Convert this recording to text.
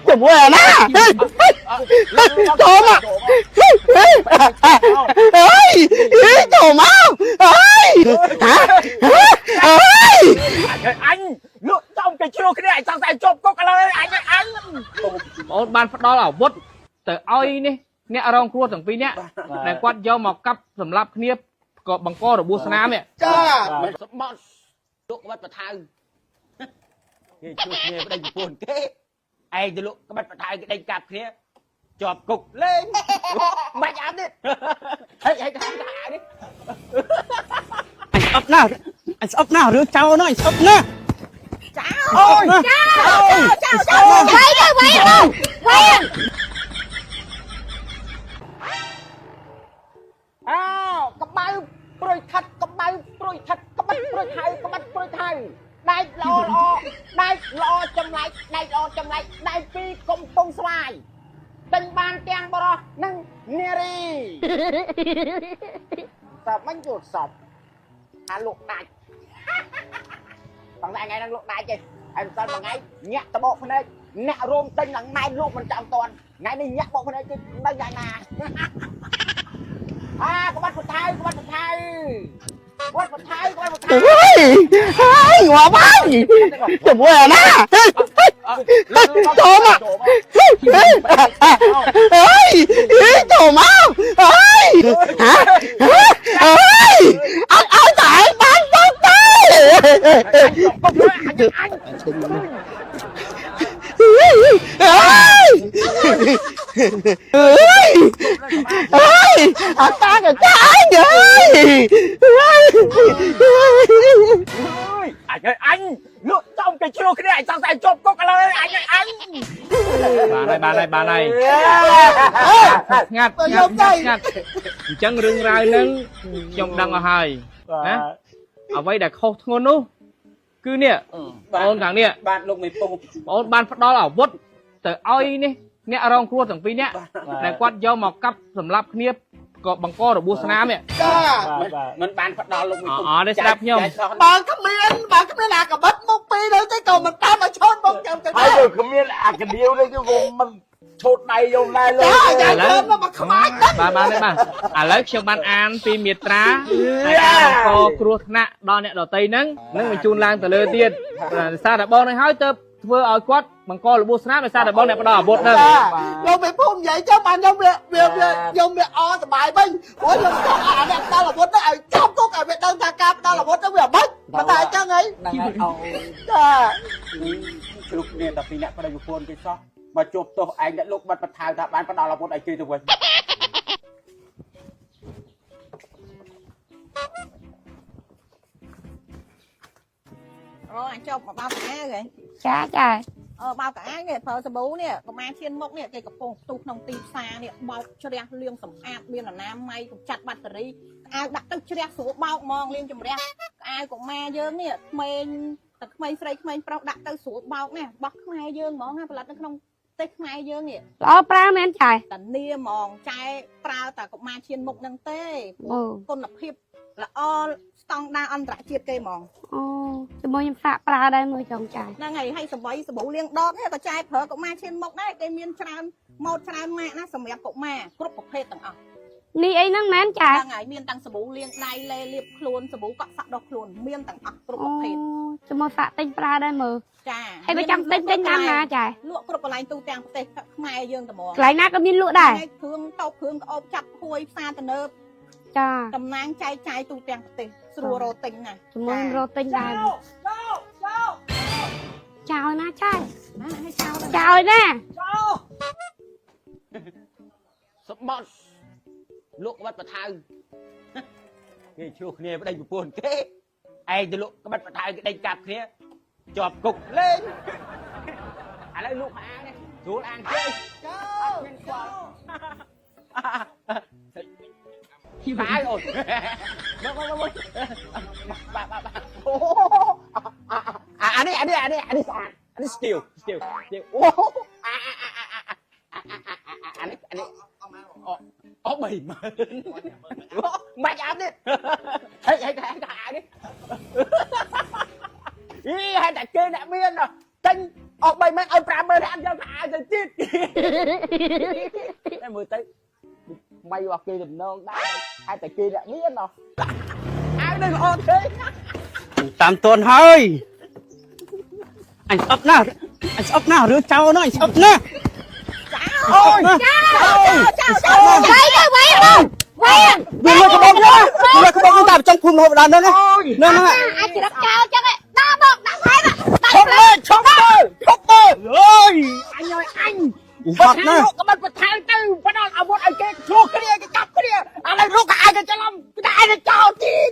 ជាមួយអាណាចូលមកហេហេចូលមកអើយហាអើយ អញលក់ចំគេជ្រុះគ្នាអញសង្ស័យជាប់គុកឥឡូវអញអញ បងអូនបានផ្ដល់អាវុធទៅឲ្យនេះអ្នករងគ្រោះទាំងពីរនាក់ដែលគាត់យកមកកាប់សម្លាប់គ្នាក៏បង្ករបួសស្នាមនេះ ចា សម្បត្តិលក់ក្បាត់បថៅគេជួបគ្នាប្តីប្រពន្ធគេឯងទៅលក់ក្បាត់បថៅគេដេញកាប់គ្នាជាប់គុកលេងបាច់អាប់ទៀតហេហេថានេះ អញស្អប់ណាស់អញស្អប់ណាស់រឿងចោលនោះអញស្អប់ណាស់ ចៅ អូយ ចៅចៅចៅវាយទៅវាយទៅវាយ អោកបៅព្រួយថិតកបៅព្រួយថិតក្បាត់ព្រួយថៅក្បាត់ព្រួយថៅដែកល្អល្អដែកល្អចម្លែកដែកល្អចម្លែកដែកពីកំពង់ស្វាយទិញបានទាំងបរោះនិងនារីតើមិនយល់សពថាលោកដាច់ បងតែថ្ងៃហ្នឹងលោកដាច់ទេហើយមិនសិនមួយថ្ងៃញាក់តបកភ្នែកអ្នករួមទិញឡើងណែនលោកមិនចាំតន់ថ្ងៃនេះញាក់បកភ្នែកគឺនៅយ៉ាងណា អាក្បាត់ពុថៅក្បាត់ពុថៅក្បាត់ពុថៅក្បាត់ពុថៅ ហេហើយងាប់ហើយជាមួយអាណាចូលមកហេហេហេចូលមកអើយហាអើយអត់ឲ្យតែបានទៅទេ អើយអើយអើយអត់តាកចាយអើយ អញអញលក់ចំគេជ្រុះគ្នាអញសង្ស័យជាប់គុកឥឡូវអញអញ បានហើយបានហើយបានហើយស្ងាត់ស្ងាត់ស្ងាត់អញ្ចឹងរឿងរ៉ាវហ្នឹងខ្ញុំដឹងអស់ហើយណាអ្វីដែលខុសធ្ងន់នោះគឺនេះបងអូនខាងនេះ បាទលោកមេពូ បងអូនបានផ្ដល់អាវុធទៅឲ្យនេះអ្នករងគ្រោះទាំងពីរនាក់ដែលគាត់យកមកកាប់សម្លាប់គ្នាក៏បង្ករបួសស្នាមនេះ ចា មិនបានផ្ដល់លោកមេពូ អត់ទេស្ដាប់ខ្ញុំ បើគ្មានបើគ្មានអាកបិតមុខពីរទៅទេក៏មិនតាមឲ្យឈូនមកចាំទៅ ហើយបើគ្មានអាកដៀវនេះគឺមិនឈូតដៃយកដែរលើ ចាចាឈូនមកខ្មាច់ទៅ បាទបាទបាទឥឡូវខ្ញុំបានអានពីមាត្រានៃការបង្កគ្រោះថ្នាក់ដល់អ្នកដទៃហ្នឹងនឹងបញ្ជូនឡើងទៅលើទៀតដោយសារតែបងនឹងហើយទៅធ្វើឲ្យគាត់បង្ករបួសស្នាមដោយសារតែបងអ្នកផ្ដល់អាវុធហ្នឹង ចាលោកមេភូមិនិយាយចឹងបានខ្ញុំវាវាខ្ញុំវាអសบายវិញព្រោះខ្ញុំចង់អាអ្នកផ្ដល់អាវុធហ្នឹងឲ្យចាប់គុកឲ្យវាដឹងថាការផ្ដល់អាវុធហ្នឹងវាមិនមិនតែចឹងហី ហ្នឹងហើយអូ ចា ជ្រុះគ្នាតែពីអ្នកប្តីប្រពន្ធគេសោះមកជួបទោសឯងអ្នកលោកបាត់បថៅថាបានផ្ដល់អាវុធឲ្យគេទៅវិញ អូអញចុះមកបោកកៅហ៎ ចាចា អឺបោកកៅនេះប្រើសាប៊ូនេះកុមារឈានមុខនេះគេកំពុងផ្ទុះក្នុងទីផ្សារនេះបោកជ្រះលាងសម្អាតមានអនាម័យកម្ចាត់បាក់តេរីកៅដាក់ទៅជ្រះស្រួលបោកហ្មងលាងជំរះកៅកុមារយើងនេះក្មេងតែក្មេងស្រីក្មេងប្រុសដាក់ទៅស្រួលបោកនេះបោះខ្មែរយើងហ្មងណាផលិតនៅក្នុងប្រទេសខ្មែរយើងនេះ ល្អប្រើមែនចា តានីហ្មងចែប្រើតែកុមារឈានមុខហ្នឹងទេ អូ គុណភាពល្អស្តង់ដារអន្តរជាតិគេហ្មង អូជាមួយខ្ញុំសាកប្រើដែរមើលចង់ចា ហ្នឹងហើយហើយសបៃសាប៊ូលាងដបនេះក៏ចែប្រើកុមារឈានមុខដែរគេមានច្រើនម៉ូតច្រើនម៉ាកណាសម្រាប់កុមារគ្រប់ប្រភេទទាំងអស់ នេះអីហ្នឹងមែនចា ហ្នឹងហើយមានទាំងសាប៊ូលាងដៃលេលាបខ្លួនសាប៊ូកក់សក់ដុសខ្លួនមានទាំងអស់គ្រប់ អូ ប្រភេទ ជាមួយសាកទិញប្រើដែរមើល ចា ហើយបើចង់ទិញទិញតាមណាចា លក់គ្រប់កន្លែងទូទាំងប្រទេសខ្មែរយើងតែហ្មង កន្លែងណាក៏មានលក់ដែរ ហើយគ្រឿងតូបគ្រឿងក្អូបចាប់ហួយផ្សារទំនើប ចា តំណាងចែកចាយទូទាំងប្រទេសស្រួលរកទិញណាស់ ជាមួយខ្ញុំរកទិញដែរចោលណាចា ណាឲ្យចោល ចោលណា សម្បត្តិលក់ក្បាត់បថៅគេជ្រុះគ្នាប្តីប្រពន្ធគេឯងទៅលក់ក្បាត់បថៅគេដេញកាប់គ្នាជាប់គុកលេងឥឡូវលក់អានេះស្រួលអានគេ ចោ អត់មានខ្វល់បាយអូនមកមកមកបាទបាទបាទអូអានេះអានេះអានេះអានេះស្អាតអានេះ steel steel steel អូអាអានេះអានេះ អូ30000មិនអាប់នេះហេហេហេអានេះអីហេតែគេអ្នកមានទិញអស់30000ឲ្យ50000អាប់យក ដល់ថាអាវទៅទៀតតែមើលទៅថ្មីរបស់គេតំណងដែរហើយតែគេអ្នកមានណោះអាវនឹងល្អទេ តាមតនហើយអញស្អប់ណាស់អញស្អប់ណាស់រឿងចោលនោះអញស្អប់ណាស់ អូយ ចៅចៅ វៃទៅវៃទៅវៃ វាលួចក្បោកខ្ញុំវាលួចក្បោកខ្ញុំតាមចុងភូមិរហូតដល់ហ្នឹងហ្នឹងហ្នឹង អាចច្រឹកចោលចឹងដល់មកដាក់ថែមដាក់ ឈប់មើលឈប់មើលឈប់មើលអើយអញឲ្យអញ ហត់ណាស់ ក៏មិនបន្ថែមទៅផ្ដល់អាវុធឲ្យគេឆ្លោះគ្នាគេកាប់គ្នាឥឡូវរុកឲ្យគេច្រឡំគេឯងចោលទៀត